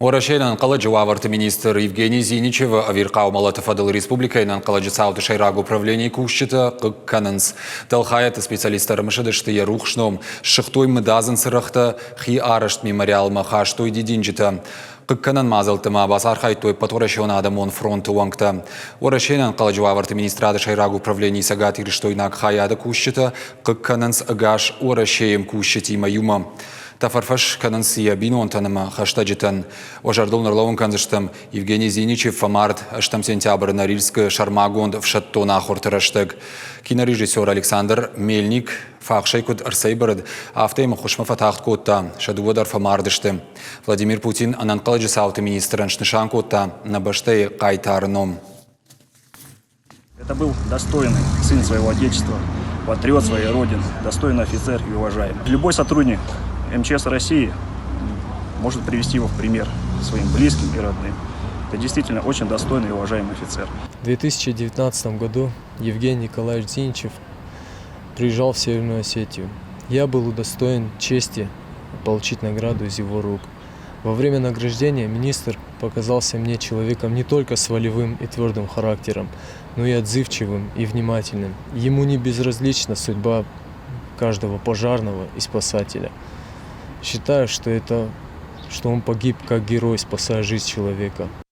Уӕрӕсейы ӕнӕнхъӕлӕджы уавӕрты министр Евгений Зиничевы ӕвирхъау мӕлӕты фӕдыл республикӕйы ӕнӕнхъӕлӕджы цауты сӕйраг управленийы кусджытӕ хъыг кӕнынц. Дӕлхайӕдты специалисттӕ ӕрымысыдысты йӕ рухс ном, ссыгътой мыдадзын цырӕгътӕ, хи арӕзт мемориалмӕ хастой дидинджытӕ. Хъыгкӕнӕн мадзӕлтты ма бацархайдтой Ӕппӕтуӕрӕсеон адӕмон фронты уӕнгтӕ. Уӕрӕсейы ӕнӕнхъӕлӕджы уавӕрты министрады сӕйраг управленийы цӕгатирыстойнаг хайады кусджытӕ хъыг кӕнынц ӕгас Уӕрӕсейы мкусджытимӕ иумӕ. Тӕфӕрфӕс кӕнынц йӕ бинонтӕн ӕмӕ хӕстӕджытӕн. Уӕ зӕрдыл ныллӕууын кӕндзыстӕм, Евгений Зиничев фӕмард 8 сентябры Норильскы сӕрмагонд ӕфсӕддон ахуырты рӕстӕг. Кинорежиссер Александр Мельник фахсӕй куыд ӕрцӕйбырыд, афтӕ йӕм ӕххуысмӕ фӕтагъд кодта, сӕ дыууӕ дӕр фӕмард сты. Владимир Путин ӕнӕнхъӕлӕджы цауты министрӕн снысан кодта нӕ бӕстӕйы хъайтары ном. Это был достойный сын своего Отечества, патриот своей Родины, достойный офицер и уважаемый. Любой сотрудник МЧС России может привести его в пример своим близким и родным. Это действительно очень достойный и уважаемый офицер. В 2019 году Евгений Николаевич Зиничев приезжал в Северную Осетию. Я был удостоен чести получить награду из его рук. Во время награждения министр показался мне человеком не только с волевым и твердым характером, но и отзывчивым и внимательным. Ему не безразлична судьба каждого пожарного и спасателя. Считаю, что, это, что он погиб как герой, спасая жизнь человека.